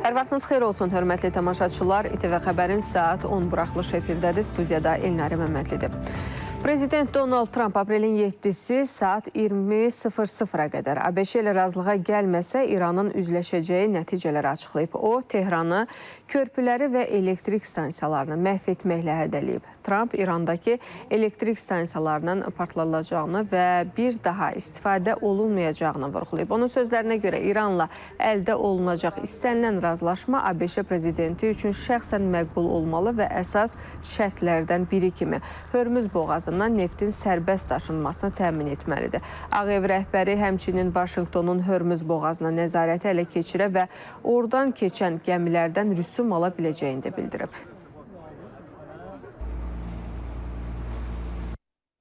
Hər vaxtınız xeyir olsun, hörmətli tamaşaçılar. İTV Xəbərin saat 10 buraxılış efirdədir. Studiyada Elnarə Məmmədlidir. Prezident Donald Trump aprelin 7-si saat 20:00-a qədər ABŞ ilə razılığa gəlməsə İranın üzləşəcəyi nəticələri açıqlayıb. O, Tehranı, körpüləri və elektrik stansiyalarını məhv etməklə hədələyib. Trump İrandakı elektrik stansiyalarının partladılacağını və bir daha istifadə olunmayacağını vurğulayıb. Onun sözlərinə görə İranla əldə olunacaq istənilən razılaşma ABŞ prezidenti üçün şəxsən məqbul olmalı və əsas şərtlərdən biri kimi Hörmüz boğazından neftin sərbəst daşınmasını təmin etməlidir. Ağ Ev rəhbəri həmçinin Vaşinqtonun Hörmüz boğazına nəzarəti ələ keçirə və oradan keçən gəmilərdən rüsum ala biləcəyini də bildirib.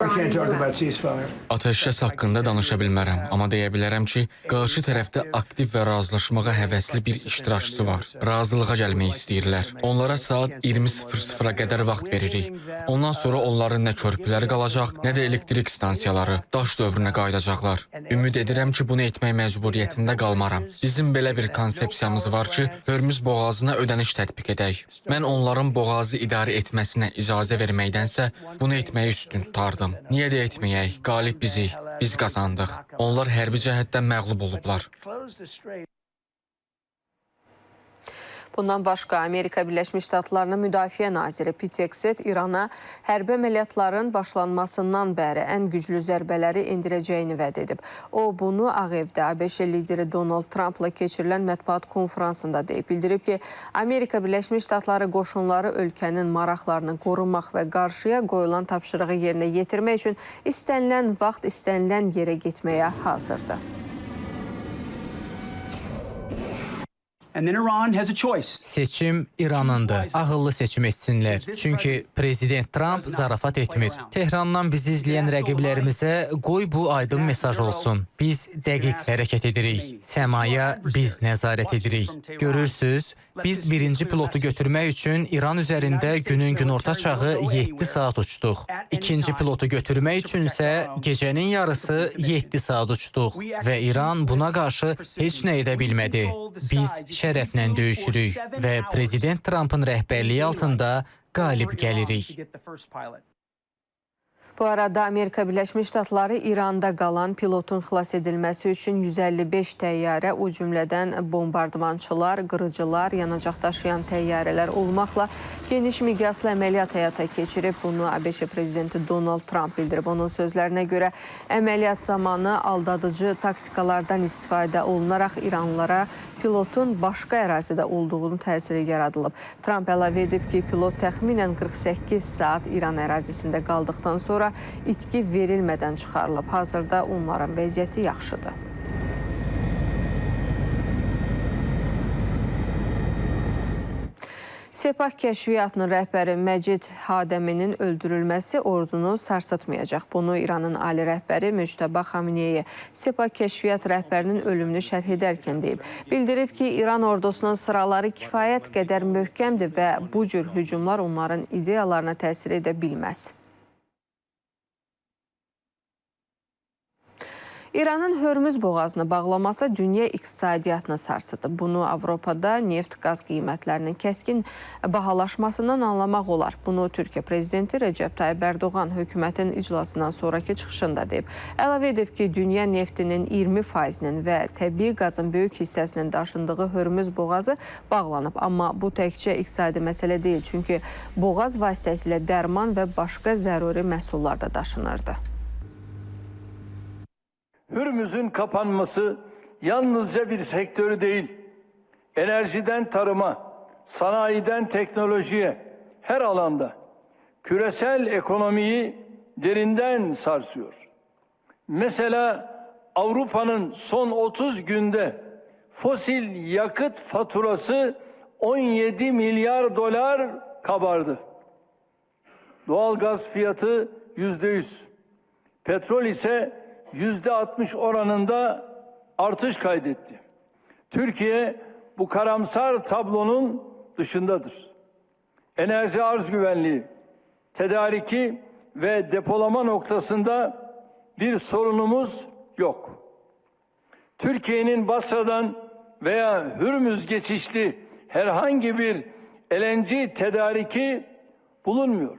Atəşkəs haqqında danışa bilmərəm, amma deyə bilərəm ki, qarşı tərəfdə aktiv və razılaşmağa həvəsli bir iştirakçısı var. Razılığa gəlmək istəyirlər. Onlara saat 20:00-a qədər vaxt veririk. Ondan sonra onların nə körpüləri qalacaq, nə də elektrik stansiyaları. Daş dövrünə qayıdacaqlar. Ümid edirəm ki, bunu etmək məcburiyyətində qalmaram. Bizim belə bir konsepsiyamız var ki, Hörmüz boğazına ödəniş tətbiq edək. Mən onların boğazı idarə etməsinə icazə verməkdənsə, bunu etməyi üstün tutardım. Niyə də etməyək? Qalib bizik. Biz qazandıq. Onlar hərbi cəhətdən məğlub olublar. Bundan başqa Amerika Birləşmiş Ştatlarının Müdafiə Naziri Pete Hegseth İrana hərbi əməliyyatların başlanmasından bəri ən güclü zərbələri endirəcəyini vəd edib. O, bunu Ağ Evdə ABŞ lideri Donald Trumpla keçirilən mətbuat konfransında deyib. Bildirib ki, Amerika Birləşmiş Ştatları qoşunları ölkənin maraqlarını qorumaq və qarşıya qoyulan tapşırığı yerinə yetirmək üçün istənilən vaxt, istənilən yerə getməyə hazırdır. Seçim İranındır. Ağıllı seçim etsinlər. Çünki Prezident Trump zarafat etmir. Tehrandan bizi izləyən rəqiblərimizə qoy bu aydın mesaj olsun. Biz dəqiq hərəkət edirik. Səmaya biz nəzarət edirik. Görürsüz, biz birinci pilotu götürmək üçün İran üzərində günün günorta çağı 7 saat uçduq. İkinci pilotu götürmək üçün isə gecənin yarısı 7 saat uçduq və İran buna qarşı heç nə edə bilmədi. Biz şərəflə döyüşürük və Prezident Trumpın rəhbərliyi altında qalib gəlirik. Bu arada Amerika Birləşmiş Ştatları İranda qalan pilotun xilas edilməsi üçün 155 təyyarə, o cümlədən bombardmançılar, qırıcılar, yanacaq daşıyan təyyarələr olmaqla geniş miqyaslı əməliyyat həyata keçirib. Bunu ABŞ Prezidenti Donald Trump bildirib. Onun sözlərinə görə əməliyyat zamanı aldadıcı taktikalardan istifadə olunaraq İranlılara pilotun başqa ərazidə olduğunun təsiri yaradılıb. Trump əlavə edib ki, pilot təxminən 48 saat İran ərazisində qaldıqdan sonra itki verilmədən çıxarılıb. Hazırda onların vəziyyəti yaxşıdır. Sepah kəşfiyyatının rəhbəri Məcid Hadəminin öldürülməsi ordunu sarsıtmayacaq. Bunu İranın ali rəhbəri Müctəba Xameneyi Sepah kəşfiyyat rəhbərinin ölümünü şərh edərkən deyib. Bildirib ki, İran ordusunun sıraları kifayət qədər möhkəmdir və bu cür hücumlar onların ideyalarına təsir edə bilməz. İranın Hörmüz boğazını bağlaması dünya iqtisadiyyatını sarsıdı. Bunu Avropada neft-qaz qiymətlərinin kəskin bahalaşmasından anlamaq olar. Bunu Türkiyə Prezidenti Rəcəb Tayyip Ərdoğan hökumətin iclasından sonraki çıxışında deyib. Əlavə edib ki, dünya neftinin 20%-nin və təbii qazın böyük hissəsinin daşındığı Hörmüz boğazı bağlanıb. Amma bu təkcə iqtisadi məsələ deyil, çünki boğaz vasitəsilə dərman və başqa zəruri məhsullar da daşınırdı. Hürmüz'ün kapanması yalnızca bir sektörü değil, enerjiden tarıma, sanayiden teknolojiye, her alanda küresel ekonomiyi derinden sarsıyor. Mesela Avrupa'nın son 30 günde fosil yakıt faturası 17 milyar dolar kabardı. Doğalgaz fiyatı %100, petrol ise %60 oranında artış kaydetti. Türkiye bu karamsar tablonun dışındadır. Enerji arz güvenliği, tedariki ve depolama noktasında bir sorunumuz yok. Türkiye'nin Basra'dan veya Hürmüz geçişli herhangi bir LNG tedariki bulunmuyor.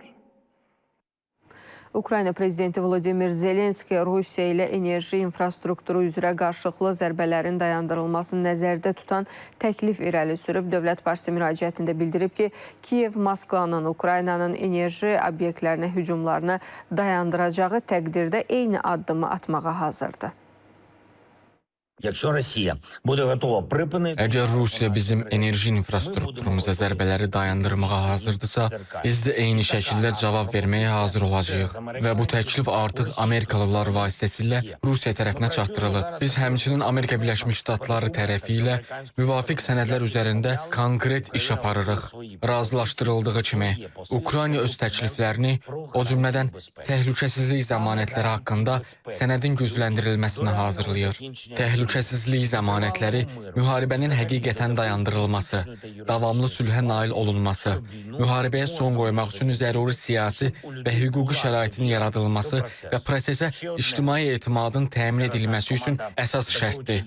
Ukrayna prezidenti Volodimir Zelenski Rusiya ilə enerji infrastrukturu üzrə qarşılıqlı zərbələrin dayandırılmasını nəzərdə tutan təklif irəli sürüb. Dövlət başçısı müraciətində bildirib ki, Kiyev Moskvanın Ukraynanın enerji obyektlərinə hücumlarını dayandıracağı təqdirdə eyni addımı atmağa hazırdır. Якщо Росія буде готова припинити Əgər Rusiya bizim enerji infrastrukturumuza zərbələri dayandırmağa hazırdırsa, biz də eyni şəkildə cavab verməyə hazır olacağıq. Və bu təklif artıq Amerikalılar vasitəsilə Rusiya tərəfinə çatdırılıb. Biz həmçinin Amerika Birləşmiş Ştatları tərəfi ilə müvafiq sənədlər üzərində konkret iş aparırıq. Razılaşdırıldığı kimi, Ukrayna öz təkliflərini, o cümlədən təhlükəsizlik zəmanətləri haqqında sənədin gücləndirilməsini hazırlayır. Təhlükəsizlik zəmanətləri müharibənin həqiqətən dayandırılması, davamlı sülhə nail olunması, müharibəyə son qoymaq üçün zəruri siyasi və hüquqi şəraitin yaradılması və prosesə ictimai etimadın təmin edilməsi üçün əsas şərtdir.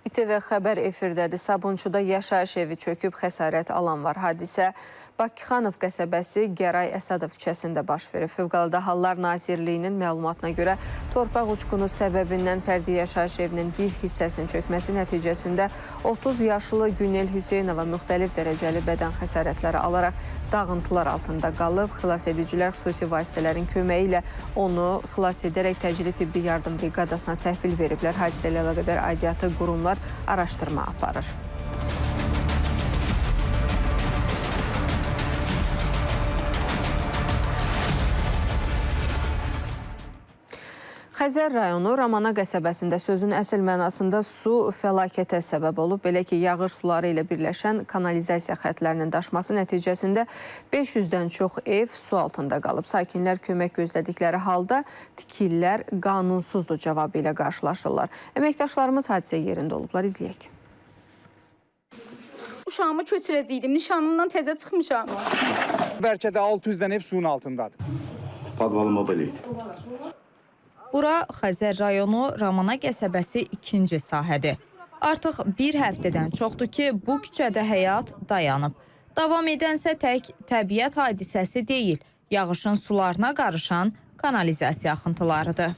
İTV xəbər efirdədir. Sabunçuda yaşayış evi çöküb, xəsarət alan var. Hadisə Bakıxanov qəsəbəsi Gəray Əsədov küçəsində baş verib. Fövqəladə Hallar Nazirliyinin məlumatına görə torpaq uçqunu səbəbindən fərdi yaşayış evinin bir hissəsinin çökməsi nəticəsində 30 yaşlı Günel Hüseynova müxtəlif dərəcəli bədən xəsarətləri alaraq dağıntılar altında qalıb. Xilasedicilər xüsusi vasitələrin köməyi ilə onu xilas edərək təcili tibbi yardım briqadasına təhvil veriblər. Hadisə ilə əlaqədar aidiyyatı qurumlar araşdırma aparır. Xəzər rayonu Ramana qəsəbəsində sözün əsl mənasında su fəlakətə səbəb olub. Belə ki, yağış suları ilə birləşən kanalizasiya xətlərinin daşması nəticəsində 500-dən çox ev su altında qalıb. Sakinlər kömək gözlədikləri halda tikililər qanunsuzdur cavabı ilə qarşılaşırlar. Əməkdaşlarımız hadisə yerində olublar. İzləyək. Uşağımı köçürəcəkdim, nişanımdan təzə çıxmışam. Bəlkə də 600-dən ev suyun altındadır. Podvalıma belə idi. Bura Xəzər rayonu Ramana qəsəbəsi 2-ci sahədir. Artıq bir həftədən çoxdur ki, bu küçədə həyat dayanıb. Davam edənsə tək təbiət hadisəsi deyil, yağışın sularına qarışan kanalizasiya axıntılarıdır.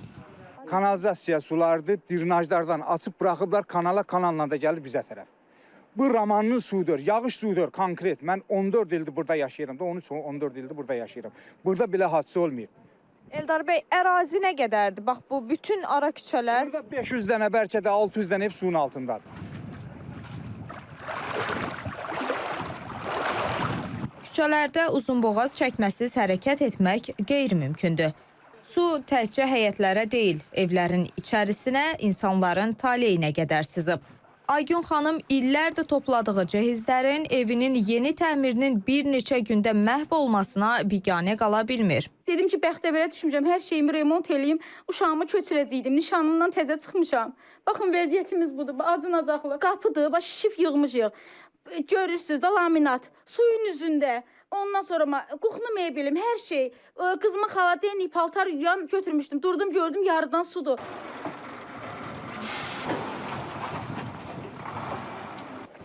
Kanalizasiya sularıdır, drenajlardan açıb buraxıblar kanala, kanalla da gəlir bizə tərəf. Bu Ramanın suyudur, yağış suyudur konkret. Mən 14 ildir burada yaşayıram da, 13-14 ildir burada yaşayıram. Burada belə hadisə olmayıb. Eldar bəy, ərazi nə qədərdir? Bax, bu bütün ara küçələr... Burada 500 dənə, bəlkə də 600 dənə ev suyun altındadır. Küçələrdə uzunboğaz çəkməsiz hərəkət etmək qeyri-mümkündür. Su təkcə həyətlərə deyil, evlərin içərisinə, insanların taleyinə qədər sızıb. Aygün xanım illərdir topladığı cehizlərin evinin yeni təmirinin bir neçə gündə məhv olmasına biganə qala bilmir. Dedim ki, bəxtəvərə düşmüşəm, hər şeyimi remont eləyim, uşağımı köçürəcəkdim, nişanımdan təzə çıxmışam. Baxın, vəziyyətimiz budur, acınacaqlı. Qapıdır, bax, şif yığmışıq. Görürsünüz də, laminat, suyun üzündə. Ondan sonra kuxnu mebelim, hər şey. Qızımın xaladenik, paltar yuyan götürmüşdüm. Durdum, gördüm, yarıdan sudur.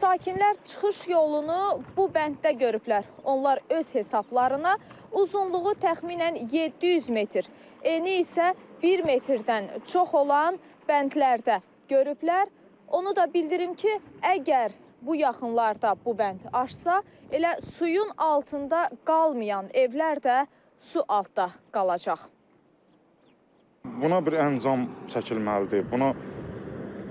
Sakinlər çıxış yolunu bu bənddə görüblər. Onlar öz hesablarına uzunluğu təxminən 700 metr, eni isə 1 metrdən çox olan bəndlərdə görüblər. Onu da bildirim ki, əgər bu yaxınlarda bu bənd aşsa, elə suyun altında qalmayan evlər də su altda qalacaq. Buna bir əncam çəkilməlidir. Buna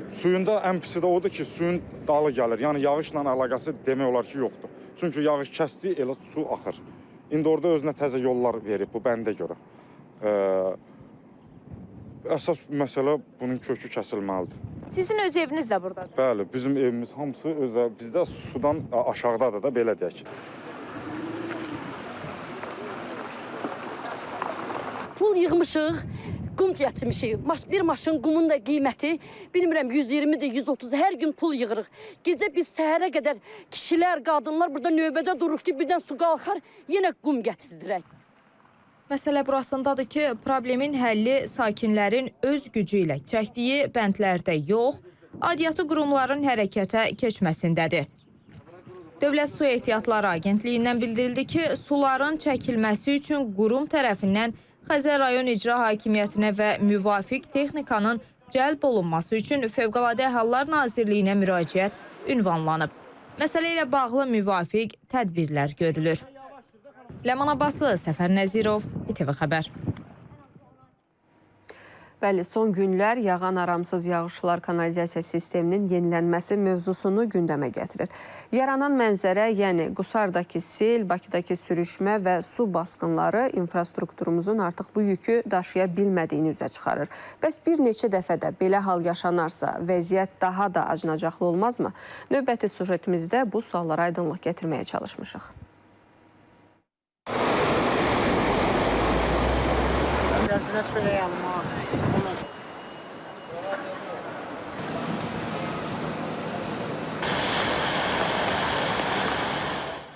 suyunda ən pisi də odur ki, suyun dalı gəlir. Yəni yağışla əlaqəsi demək olar ki, yoxdur. Çünki yağış kəsdi, elə su axır. İndi orada özünə təzə yollar verib bu bəndə görə. Əsas məsələ bunun kökü kəsilməlidir. Sizin öz eviniz də buradadır? Bəli, bizim evimiz hamısı özə, bizdə sudan aşağıdadır da, belə deyək. Pul yığmışıq, qum gətirmişik. Bir maşın qumun da qiyməti, bilmirəm 120-dir, 130-dur, hər gün pul yığırıq. Gecə biz səhərə qədər kişilər, qadınlar burada növbədə duruq ki, birdən su qalxar, yenə qum gətirdirək. Məsələ burasındadır ki, problemin həlli sakinlərin öz gücü ilə çəkdiyi bəndlərdə yox, aidiyyatı qurumların hərəkətə keçməsindədir. Dövlət Su Ehtiyatları Agentliyindən bildirildi ki, suların çəkilməsi üçün qurum tərəfindən Xəzər rayon İcra Hakimiyyətinə və müvafiq texnikanın cəlb olunması üçün Fövqəladə Hallar Nazirliyinə müraciət ünvanlanıb. Məsələ ilə bağlı müvafiq tədbirlər görülür. Ləman Abbaslı, Səfər Nəzirov, İTV Xəbər. Bəli, son günlər yağan aramsız yağışlar kanalizasiya sisteminin yenilənməsi mövzusunu gündəmə gətirir. Yaranan mənzərə, yəni Qusardakı sel, Bakıdakı sürüşmə və su basqınları infrastrukturumuzun artıq bu yükü daşıya bilmədiyini üzə çıxarır. Bəs bir neçə dəfə də belə hal yaşanarsa, vəziyyət daha da acınacaqlı olmazmı? Növbəti süjetimizdə bu suallara aydınlıq gətirməyə çalışmışıq.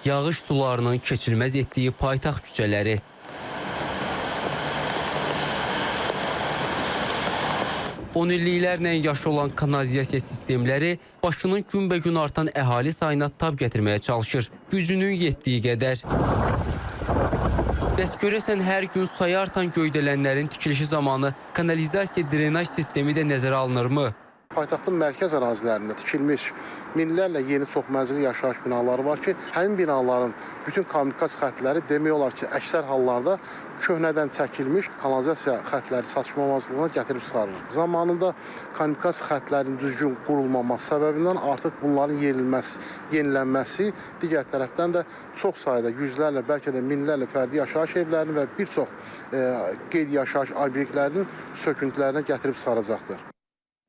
Yağış sularının keçilməz etdiyi paytaxt küçələri. On illiklərlə yaşı olan kanalizasiya sistemləri Bakının günbəgün artan əhali sayına tab gətirməyə çalışır. Gücünün yetdiyi qədər. Bəs görəsən hər gün sayı artan göydələnlərin tikilişi zamanı kanalizasiya drenaj sistemi də nəzərə alınırmı? Paytaxtın mərkəz ərazilərində tikilmiş minlərlə yeni çoxmənzilli yaşayış binaları var ki, həmin binaların bütün kommunikasiya xətləri demək olar ki, əksər hallarda köhnədən çəkilmiş kanalizasiya xətləri çatışmamazlığına gətirib çıxarır. Zamanında kommunikasiya xətlərinin düzgün qurulmaması səbəbindən artıq bunların yenilənməsi, digər tərəfdən də çox sayda yüzlərlə, bəlkə də minlərlə fərdi yaşayış evlərinin və bir çox qeyri-yaşayış obyektlərinin söküntülərinə gətirib çıxaracaqdır.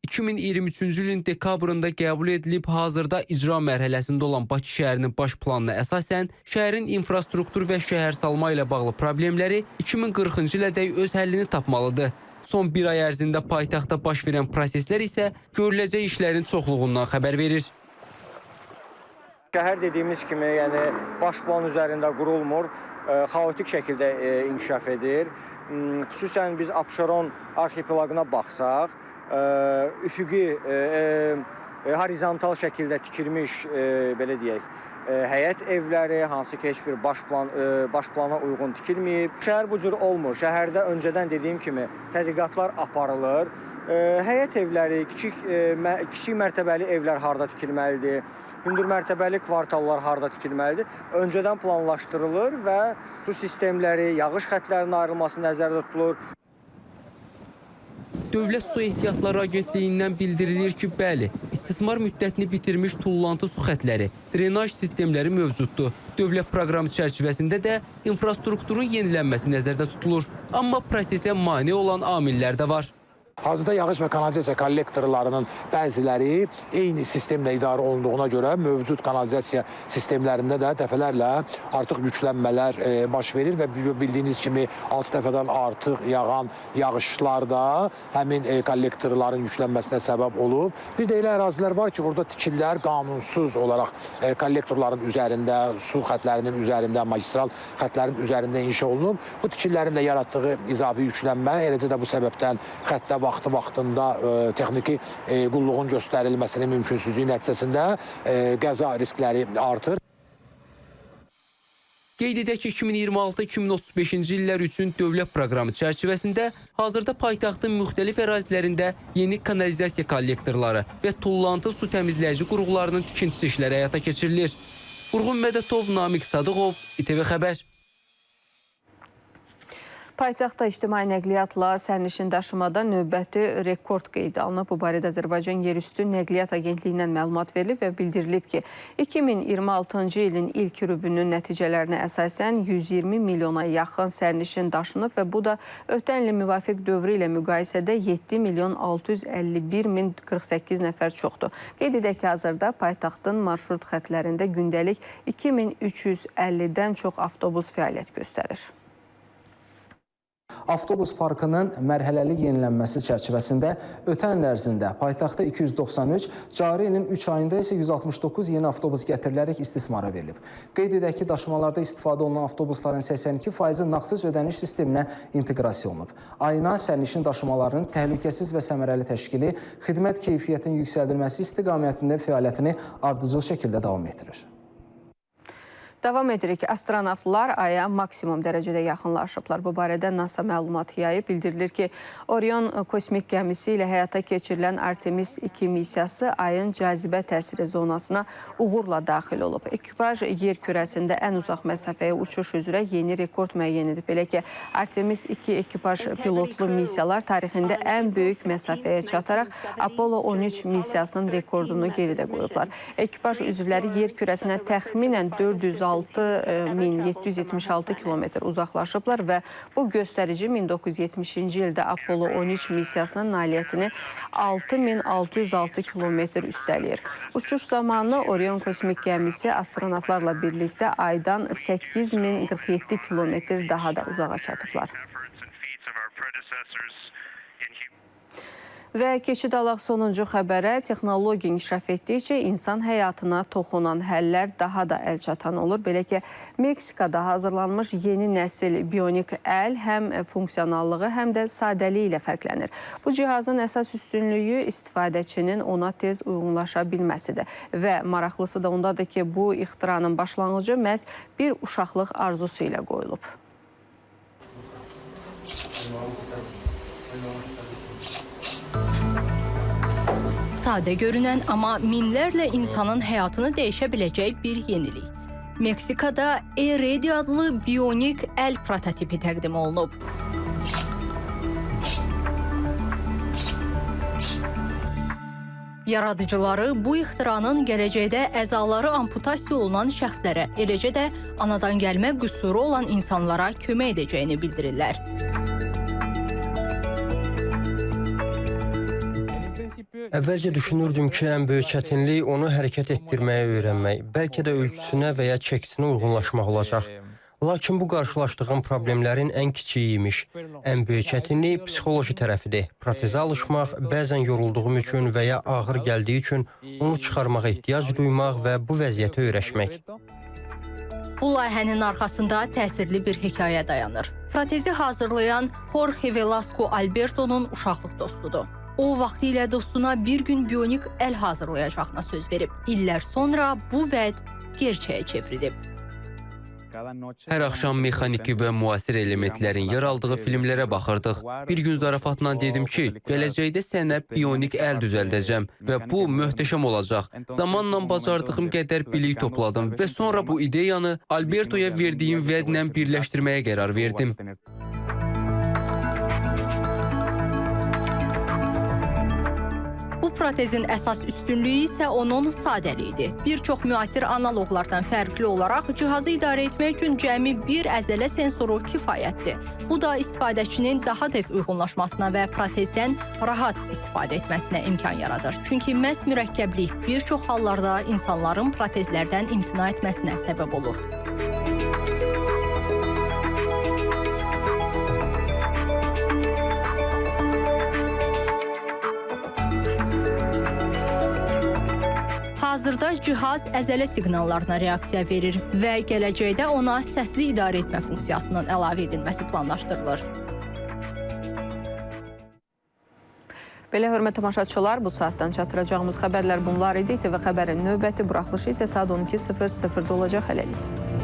2023-cü ilin dekabrında qəbul edilib hazırda icra mərhələsində olan Bakı şəhərinin baş planına əsasən şəhərin infrastruktur və şəhərsalma ilə bağlı problemləri 2040-cı ilədək öz həllini tapmalıdır. Son bir ay ərzində paytaxtda baş verən proseslər isə görüləcək işlərin çoxluğundan xəbər verir. Şəhər dediyimiz kimi, yəni baş plan üzərində qurulmur, xaotik şəkildə inkişaf edir. Xüsusən biz Abşeron arxipelaqına baxsaq, üfüqi horizontal şəkildə tikilmiş, belə deyək, həyət evləri, hansı ki, heç bir baş plana uyğun tikilməyib. Şəhər bu cür olmur. Şəhərdə öncədən dediyim kimi tədqiqatlar aparılır. Həyət evləri, kiçik mərtəbəli evlər harda tikilməlidir, hündür mərtəbəli kvartallar harda tikilməlidir, öncədən planlaşdırılır və su sistemləri, yağış xətlərinin ayrılması nəzərdə tutulur. Dövlət Su Ehtiyatları Agentliyindən bildirilir ki, bəli, istismar müddətini bitirmiş tullantı su xətləri, drenaj sistemləri mövcuddur. Dövlət proqramı çərçivəsində də infrastrukturun yenilənməsi nəzərdə tutulur. Amma prosesə mane olan amillər də var. Hazırda yağış və kanalizasiya kollektorlarının bəziləri eyni sistemlə idarə olunduğuna görə mövcud kanalizasiya sistemlərində də dəfələrlə artıq yüklənmələr baş verir və bildiyiniz kimi 6 dəfədən artıq yağan yağışlar da həmin kollektorların yüklənməsinə səbəb olub. Bir də elə ərazilər var ki, burada tikililər qanunsuz olaraq kollektorların üzərində, su xətlərinin üzərində, magistral xətlərin üzərində inşa olunub. Bu tikililərin də yaratdığı izafi yüklənmə, eləcə də bu səbəbdən xəttə vaxtı-vaxtında texniki qulluğun göstərilməsinin mümkünsüzlüyü nəticəsində qəza riskləri artır. Qeyd edək ki, 2026-2035-ci illər üçün dövlət proqramı çərçivəsində hazırda paytaxtın müxtəlif ərazilərində yeni kanalizasiya kollektorları və tullantı su təmizləyici qurğularının tikintisi işləri həyata keçirilir. Vurğun Mədətov, Namiq Sadıqov, İTV Xəbər. Paytaxtda ictimai nəqliyyatla sərnişin daşımada növbəti rekord qeydə alınıb. Bu barədə Azərbaycan Yerüstü Nəqliyyat Agentliyindən məlumat verilib və bildirilib ki, 2026-cı ilin ilk rübünün nəticələrinə əsasən 120 milyona yaxın sərnişin daşınıb və bu da ötən ilin müvafiq dövrü ilə müqayisədə 7 milyon 651 min 48 nəfər çoxdur. Qeyd edək ki, hazırda paytaxtın marşrut xətlərində gündəlik 2350-dən çox avtobus fəaliyyət göstərir. Avtobus parkının mərhələli yenilənməsi çərçivəsində ötən il ərzində paytaxtda 293, cari ilin 3 ayında isə 169 yeni avtobus gətirilərək istismara verilib. Qeyd edək ki, daşımalarda istifadə olunan avtobusların 82%-i nağdsız ödəniş sisteminə inteqrasiya olunub. Ayına sərnişin daşımalarının təhlükəsiz və səmərəli təşkili, xidmət keyfiyyətinin yüksəldilməsi istiqamətində fəaliyyətini ardıcıl şəkildə davam etdirir. Davam edirik. Astronavtlar Aya maksimum dərəcədə yaxınlaşıblar. Bu barədə NASA məlumatı yayıb. Bildirilir ki, Orion kosmik gəmisi ilə həyata keçirilən Artemis 2 missiyası Ayın cazibə təsiri zonasına uğurla daxil olub. Ekipaj yer kürəsində ən uzaq məsafəyə uçuş üzrə yeni rekord müəyyən edib. Belə ki, Artemis 2 ekipaj pilotlu missiyalar tarixində ən böyük məsafəyə çataraq Apollo 13 missiyasının rekordunu geridə qoyublar. Ekipaj üzvləri yer kürəsinə təxminən 406.776 kilometr uzaqlaşıblar və bu göstərici 1970-ci ildə Apollo 13 missiyasının nailiyyətini 6606 kilometr üstələyir. Uçuş zamanı Orion kosmik gəmisi astronavtlarla birlikdə Aydan 8047 kilometr daha da uzağa çatıblar. Və keçid alaq sonuncu xəbərə. Texnologiya inkişaf etdikcə insan həyatına toxunan həllər daha da əlçatan olur. Belə ki, Meksikada hazırlanmış yeni nəsil bionik əl həm funksionallığı, həm də sadəliyi ilə fərqlənir. Bu cihazın əsas üstünlüyü istifadəçinin ona tez uyğunlaşa bilməsidir. Və maraqlısı da ondadır ki, bu ixtiranın başlanğıcı məhz bir uşaqlıq arzusu ilə qoyulub. Sadə görünən, amma minlərlə insanın həyatını dəyişə biləcək bir yenilik. Meksikada E-Ready adlı bionik əl prototipi təqdim olunub. Yaradıcıları bu ixtiranın gələcəkdə əzaları amputasiya olunan şəxslərə, eləcə də anadan gəlmə qüsuru olan insanlara kömək edəcəyini bildirirlər. Əvvəlcə düşünürdüm ki, ən böyük çətinlik onu hərəkət etdirməyi öyrənmək, bəlkə də ölçüsünə və ya çəkisinə uyğunlaşmaq olacaq. Lakin bu qarşılaşdığım problemlərin ən kiçiyi imiş. Ən böyük çətinlik psixoloji tərəfidir. Protezə alışmaq, bəzən yorulduğum üçün və ya ağır gəldiyi üçün onu çıxarmağa ehtiyac duymaq və bu vəziyyətə öyrəşmək. Bu layihənin arxasında təsirli bir hekayə dayanır. Protezi hazırlayan Jorge Velasco Alberto'nun uşaqlıq dostudur. O, vaxtilə dostuna bir gün bionik əl hazırlayacağına söz verib. İllər sonra bu vəd gerçəyə çevrilib. Hər axşam mexaniki və müasir elementlərin yer aldığı filmlərə baxırdıq. Bir gün zarafatla dedim ki, gələcəkdə sənə bionik əl düzəldəcəm və bu möhtəşəm olacaq. Zamanla bacardığım qədər bilik topladım və sonra bu ideyanı Albertoya verdiyim vədlə birləşdirməyə qərar verdim. Bu protezin əsas üstünlüyü isə onun sadəliyidir. Bir çox müasir analoqlardan fərqli olaraq cihazı idarə etmək üçün cəmi bir əzələ sensoru kifayətdir. Bu da istifadəçinin daha tez uyğunlaşmasına və protezdən rahat istifadə etməsinə imkan yaradır. Çünki məhz mürəkkəblik bir çox hallarda insanların protezlərdən imtina etməsinə səbəb olur. Hazırda cihaz əzələ siqnallarına reaksiya verir və gələcəkdə ona səsli idarə etmə funksiyasının əlavə edilməsi planlaşdırılır. Belə, hörmətli tamaşaçılar, bu saatdan çatdıracağımız xəbərlər bunlar idi. İTV Xəbərin növbəti buraxılışı isə saat 12:00-da olacaq. Hələlik.